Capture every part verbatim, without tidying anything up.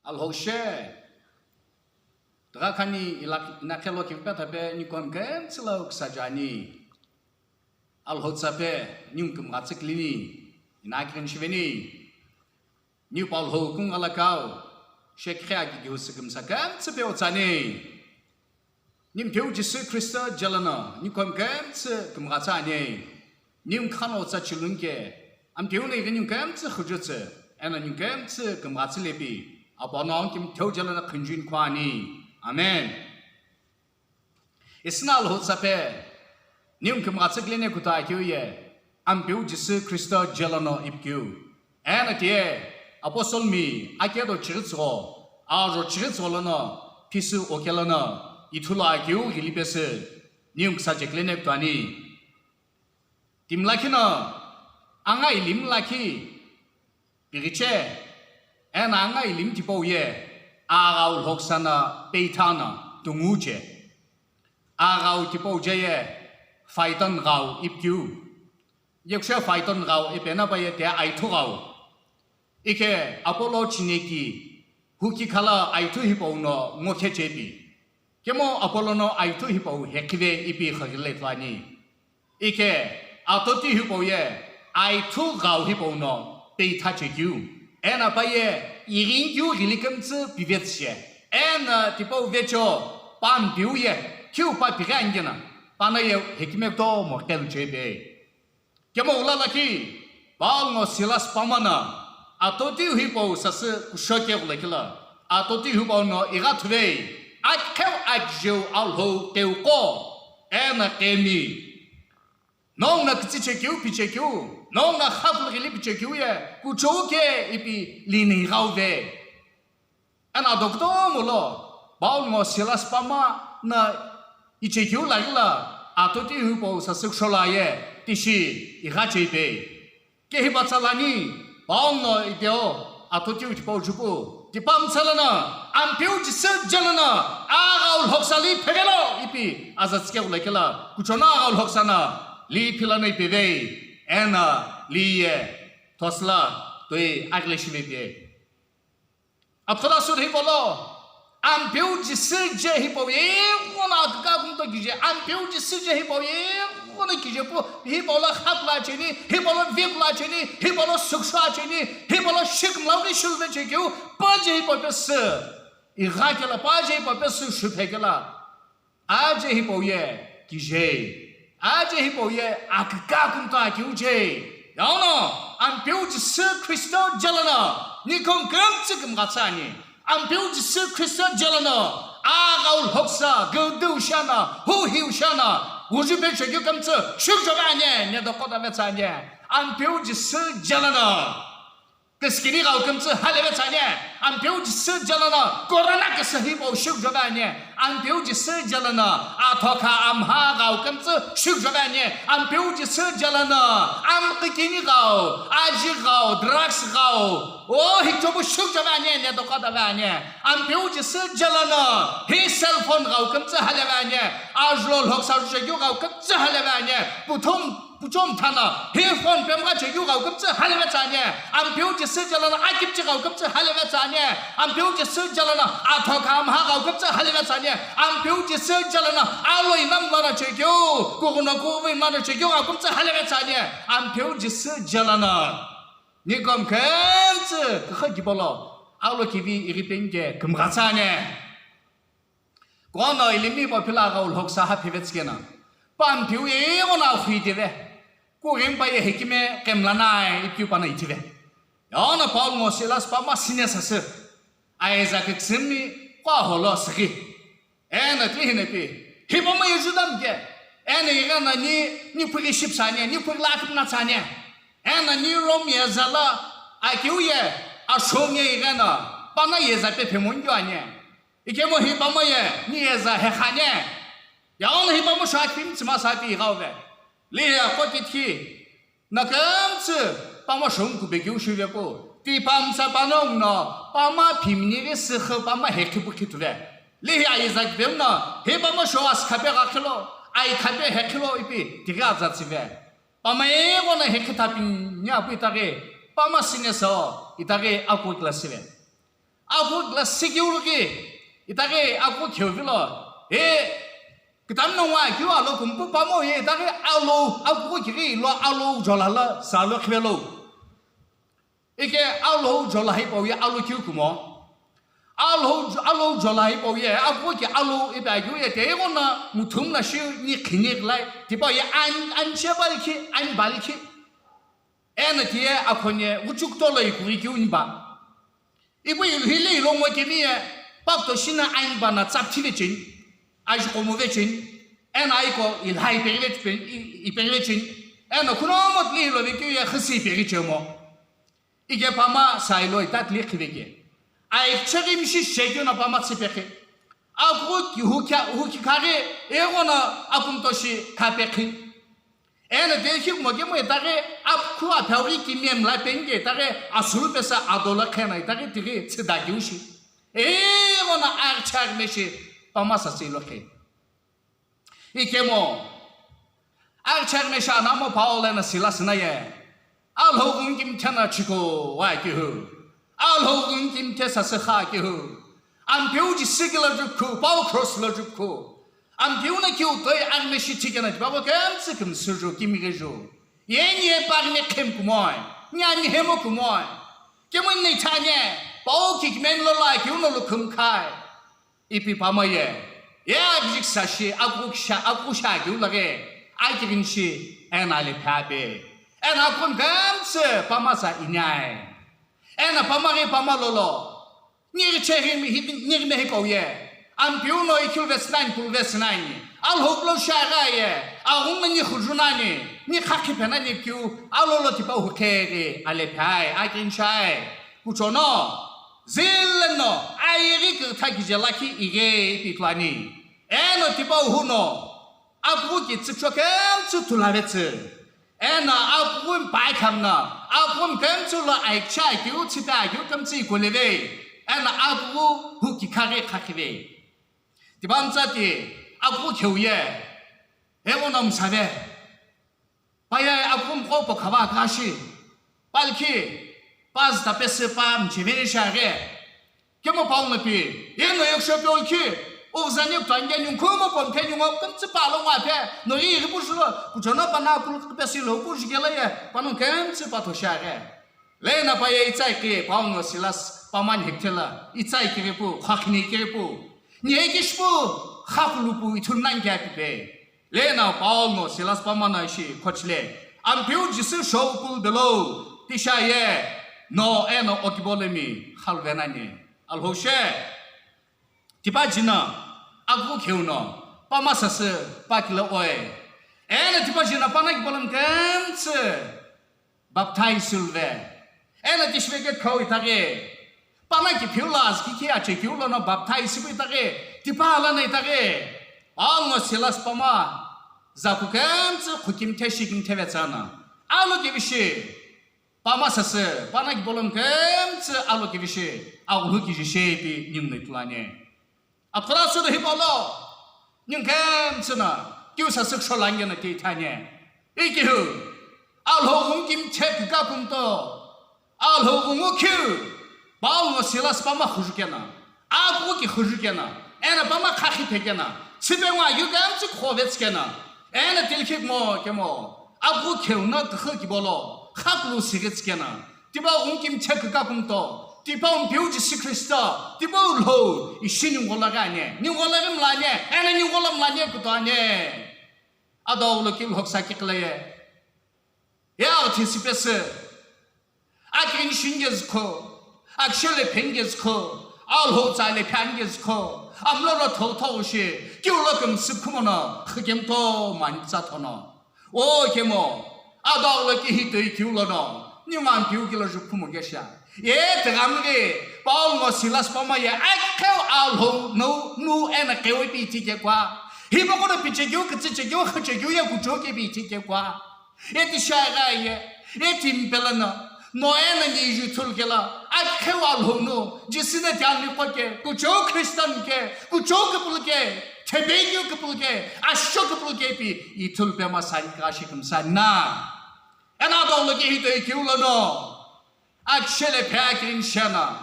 Alhou she, tugha khani ila-, inakhelo kivpe tape nikom kemtsülo kusaja ani. Alhou tsape, niu kümgha tsüklini, ina kirin shiveni. Niu pa Alhou kunga lakau, shekhe aki giu sükümsa kemtsüpe otsani. Nimpeu Jisü Khrista jalana, nikom kemtsü kümgha tsani. Niu khano tsa chilunke, Ampeu na ighi niu kemtsü khujutsü, ena niu kemtsü kümgha tsülepi, apo no kim theu jalana khunjun kwani. Amen. Isna Alhou tsape, niu kümgha tsüklene kuta kiu ye, Ampeu Jisü Khrista jalano ipkiu. Ena tie, Apostle mi, akedo chiritsügo, ajo chiritsügo lono, pisu okelano, ithulo akiu gilipesü, niu ksa jeklene kutani. Timlakhi no, anga ilim lakhi, pighiche, ena anga ilim tipau ye, aghau lhoksana peithana tunguche. Aghau tipau je ye, Phaeton ghau ipkiu. Yekushe Phaeton ghau ipena pa ye te aithu ghau. Ike Apollo chineki, huki khala aithu hipau no ngokhe chepi. Kemo Apollo no aithu hipau hekhive ipi khagile tlani. Ike atoti hipau ye, aithu ghau hipau no peitha chekiu. Ena pa ye, iringkiu ghili kemtsü pivetshe. Ena tipau vecho, pampiu ye, kiu pa pighe angena, pana ye hekime kto mo kelu chepe. Kemo ula lakhi, Paul ngo Silas pamana, atoti hipau sasü kushoke gulakila, atoti hipau no igha thuvei, akheu akjeu Alhou keuko, ena kemi. Nong na kitsi chekiu, pichekiu, nong na khapul gili pichekiu ye, kuchou ke ipi lini ghauve. Ena dokto mulo, Paul ngo Silas pama na ichekeu lagila, atoti hipau sasü kushola ye, tishi igha cheipei. Kehipa tsalani, Paul no iteo, atoti hipau jupu, tipam tsalana, Ampeu Jisü jalana, aghau lhoksali phevelo, ipi, azatsike gulekela, kuchona aghau lhoksana, li philana ipevei, ena, li ye, thosla, toi, agle shivepei. Athola sud hipau lo, Ampeu Jisü je hipau ye, ighono akaka kumto kije, Ampeu Jisü je hipau ye, ighono kije pu, hipau lo khakula cheni, hipau lo vekula cheni, hipau lo sükshua cheni, hipau lo shikmlau ki shulve chekeu, pa je hipau pesü, igha kela pa je hipau pesü shuphe kela. Aje hipau ye kije. Aje hipau ye akaka kumta kiuje. Yaono, Ampeu Jisü Khrista jalana, nikom kümtsü kümgha tsani. Ampeu Jisü Khrista jalana, aghau lhoksa, gudeu shana, huhiu shana, uju pe chekeu kümtsü, shukjo ve anye, ne dokota ve tsanye. Ampeu Jisü jalana. Kiskini ghau kümtsü haleve tsanye, Ampeu Jisü jalana, corona kasa hipau shukjo ve anye, Ampeu Jisü jalana, athokha amha ghau kümtsü shukjo ve anye, Ampeu Jisü jalana, amkikini ghau, aji ghau, drugs ghau, o hikchobu shukjo ve anye, ne dokota ve anye, Ampeu Jisü jalana, hi cell phone ghau kümtsü haleve anye, ajulo lhoksa ju chekeu ghau kümtsü haleve anye, puthum Puchom thana, hi phone pemgha chekeu ghau kümtsü haleve tsanye, Ampeu Jisü jalana akipchi ghau kümtsü haleve tsanye, Ampeu Jisü jalana athokha amha ghau kümtsü haleve tsanye, Ampeu Jisü jalana alo inam lana chekeu, kughuno kuvui lana chekeu ghau kümtsü haleve tsanye, Ampeu Jisü jalana. Nikom kümtsü kükha gibolo, alo kivi ighi penge kümgha tsanye. Kono ilimi bo phila ghau lhoksa ha phivetskena. Pampiu ye ighono ahuiteve. Kughimpa ye hekime kemlanai ipiu pana ithive. Yaono Paul ngo Silas pama sine sasü. Aiza kiksimi kwa holo siki. Ena tihine pi. Hipama ye Juda mke. Ena igana ni, ni puri ship sanye, ni puri lakimna tsanye. Ena ni Rom ye zala akiu ye ashonge igana. Pana ye za pe phemongyo anye. Ikemu hi pamo ye, ni ye za hekhane. Yaono hi pamo shua kim tsima sa pi ighauve. Li ya ko kithi. Na kümtsü pamo shung kubekiu shuve pu. Ti pamsa panong no, pama phimni ghi sikhu pama hekhipu khithuve. Li ya ye za kibem no, hi pamo shua skhape gha khilo, ai khape hekhilo ipi, tighi aza tsive. Pama ego na hekhitha pin nya pu itaghi, pama sine so, itaghi aku klasive. Akughu la sikeu lo ki, itaghi akughu kheu vilo. E, kitamino ngwa kiu alo kumpu pamo ye, itaghi alo, akughu kiri lo alo ujola la, salo khivelo. Ike alo ujola hipau ye alo kiu kumo. Alo, alo ujola hipau ye, akughu ki alo ipa kiu ye, te igona muthum na shiu ni khini lai, tipau ye an, an chebal ki, an bal ki. Eno tiye akhonye ghuchukutolo ikughi kiu niba. Ipu ilhili ilongo kemiye, pakuto shina ainba na tsapthi vecheni, aji qomo vecheni, eno aiko ilha ipeghi vecheni, i-, ipeghi vecheni, eno khunomo tli ilo vekiu ye khisi ipeghi chemo. Ike pama sailo itatli khiveke. Ai cheghi mishi shekeu na pama tsipekhe. Akughu ki hukya, huki khaghi, egona akumtoshi khapekhi. Eno tiye hikumo kemo itaghi, apkhu apheughi kimiye mla penge itaghi, asulu pesa adola khena itaghi tighi tsida kiushi. Egona archar meshi pama sasilo khe. Ikemo, archar meshi anamo Paul eno Silas na ye. Alhou ghungu kimthe na chiko wa kihu. Alhou ghungu kimthe sasü kha kihu. Ampeu Jisü ki lo jupkhu, pau cross lo jupkhu. Ampeu na kiu toi armeshi thikena tipaqo kemtsü kümsüju, kimigheju. Ye ni ye paghi ne khem kumoi, ni ani hemo kumoi. Kemuni ne ithane, pau kikmen lo la kiu no lo khum khai. Ipi pama ye, ye abijik sashi, aku sha, aku sha kiu laghe, ai kirin shi, eno ale phape. Eno akum kemtsü pama sa inyai. Eno pama ghi pama lolo. Nighi che hi, hi, nighi me hi pau ye. Ampeu no ikhiu vesinani, pulu vesinani. Alhou kulo shagha ye. Aghungu ni khujunani. Ni khakhi phenani kiu. Alolo tipau hukhe ghi. Ale phai, akin shai. Kuchono. Zileno. Ayeghi kutha kije lakhi ighe ipi ithuluani. Eno tipau huno. Akughu ki tsücho kemtsü thulavetsü. Eno akughu pai khamna, akughu kemtsü lo aicha kiu, tsipa kiu kemtsü ikoleve. Eno akughu huki khaghi khakhive. Tipamtsa ti akughu kheu ye. Egona msave. Paye akughu mqo po khava kashi. Palkhi, paz tapesü pa mchiveni shaghe. Kemo Paul na pi, ye no yeksho pe olkhi, ughzani kutangya nyungkhu mo pomkhe nyungo kümtsü pa lo ngwa phe, no ye ighi pushilo, kuchono pana kulu kipesi lo pushikela ye, pano kemtsü pa thosha ghe. Lena paye itsai ki, Paul no Silas pamani hekthela, itsai kiripu, khakhini kiripu. Ni ekishpu, khakulupu, ithulnan kya pipe. Lena Paul no Silas pamana ishi khochile, Ampeu Jisü shou pul belo, tisha ye, no eno okibolemi, khalvenani, alhoshe. Tipa jina, aku kheuno, pama sasü, pakila oe. Eno tipa jina pana kibolem kemtsü, baptize silve. Eno tishveket khau itaghi. Pana kiphiu lo azki ki achekiu lono baptize ipu itaghi. Tipa alana itaghi. Paul ngo Silas pama. Zaku kemtsü khukim the shikim the vetsana. Alo kivishi. Pama sasü. Pana kibolem kemtsü alo kivishi. Aghulu kijishi ipi ningu ithuluani. Apkara südo hipau lo, ningu kemtsü na, kiu sasü ksho langena ke ithani. Ikihu, Alhou ghungu kimthe kika kumto, Alhou ghungu kiu, Paul ngo Silas pama khuju kena, apu ki khuju kena, ena pama khakhi phe kena, sipe ngwa yu kemtsü khove tsikena, ena tilkhik mo kemo, apu kheu na kikhi kibolo, khaklu sighi tsikena, Tipa ghungu kimthe kika kumto. Tipa Ampeu Jisü Khristo. Tipa ulhou. Ishi ningu lo ghi ane. Ningu lo ghi mlane. Ena ningu lo mlane kuto ane. Adau lo ki lhoksa ki kile ye. Ya uthi sipesü. Akini shinge zikho. Akshele phenge zikho. Alhou tsale phenge zikho. Amlo ro thotho shi. Kiu lo kümsü khumono. Khikemto mani tsa thono. O kemo, adau lo ki hitoi kiu lono, ni man piu ki lo ju khumu kesha. Ye tegam ghi, Paul ngo Silas pama ye, akheu Alhou, no, nu, ena kewe pi ti ke kwa. Hibo kono piche kiu, kitsi che kiu, khache kiu ye kucho ke pi ti ke kwa. Ye ti sha ga ye, ye ti mpela na. No ena ni ju thul kela, akheu Alhou no, Jisü na tiang ni koke, kucho Christian ke, kucho kipul ke, thebe keu kipul ke, asho kipul ke pi, ithul pe ma san ka shi kum san na. Ena dong lo ke hito ikiu lo no. Akshele phe akin shana.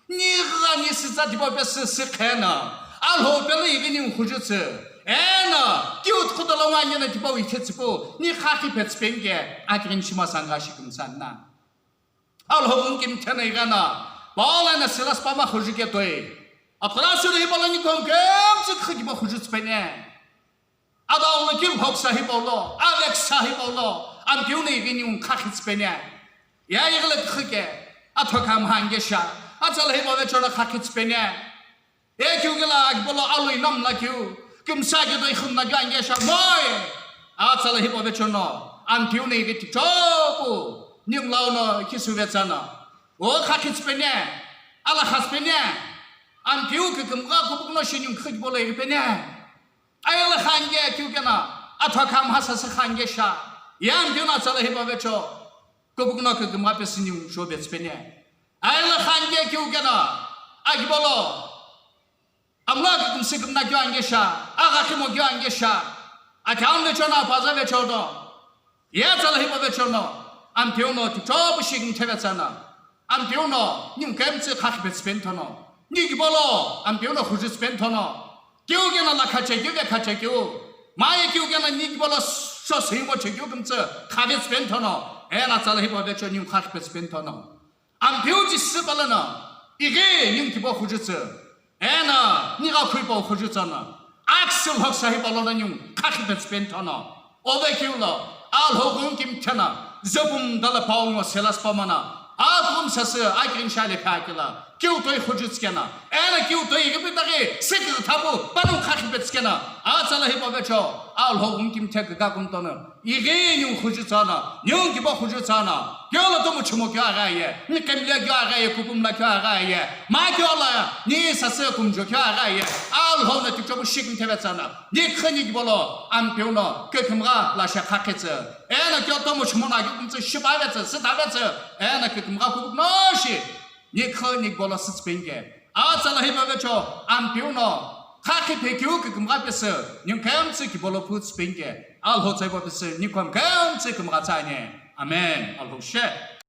Ni gha ni sitsa tipau pesü sü kheno, Alhou pelo ighi ni khujutsü. Eno, kiu tkhutolo nganyena tipau ithetsüpu, ni khakhi petsü penike, akirin shima sangha shikimsanna. Alhou kimthena ighana, Paul eno Silas pama khuju ketoi. Aphra sulu hipalo ni kongkemtsü khakhi pa khujutsü pene. Adaolo kil phoksa hipaulo, aveksa hipaulo, Ampeu no ighi ni khakhi tsü pene. Ya ighile khike, athokham hangesha, atsala hipau vechono khakhi tsü pene. E kiu kila akipolo alui nom la kiu, kimsa kito ikhum na kio angesha, moi! Atsala hipau vechono, Ampeu no ighi tichopu, ni mlauno kisu vetsana. O khakhi tsü pene, ala khas pene, Ampeu kikimgha kubukno shi ni khakhi polo ighi pene. Ayala khange kiu kena, athokham hasasü khangesha. Yam kiu na tsala hipau vecho. Kubukno kikimgha pesü ni sho betsü pene. Ayala khange kiu kena, akipolo. Amla kikimsü kimna kio angesha. Agha kimo kio angesha. Akham vechono, apaza vechono. Ye tsala hipau vechono, Ampeu no tichopu shi kimthe vetsana. Ampeu no, ni kemtsü khakhi petsü pene thono. Ni kipolo, Ampeu no khujutsü pene thono. Kiu kena la khache kiu ve khache kiu. Maye kiu kena ni kipolo so simo che kiu kimtsü khavetsü pene thono. Ena tsala hipau vecho ni khakhi petsü pene thono. Ampeu Jisü palono, ighi ni kibo khujutsü, ena ni gha khuipau khujutsü no, aksu lhoksa hipalono ni khakhi petsü pene thono, ove kiulo, Alhou kimthena, zopum dala Paul ngo Silas pamana, akum sasü akirin shale phakila, kiu toi khujutsü kena, ena kiu toi ighi pitaghi, sikil thapu, panu khakhi petsü kena, atsala hipau vecho, Alhou kimthe kika kumtono, Ighi niu khuju tsana, niu kibo khuju tsana, kyo lo tomu chumo kyo agha ye, ni kemle kyo agha ye, kupum la kyo agha ye, ma kyo la ni sase kumjo kyo agha ye, Alhou no tichobu shik mthebe tsana, ni khani kibolo, Ampeu no, kekimgha la sha khakhe tsü, ena kyo tomu chumo na kyo kumtsü shiba ve tsü, sita ve tsü, ena kekimgha kupuk no shi, ni khani kibolo sits penge, Atsala hipau vecho, Ampeu no, khakhi phekiu kikimgha pesü, ni kemtsü kibolo phutsü penge, Alhou tsaibo pesü, ni kemtsü kimgha tsane. Amen. Alhou she.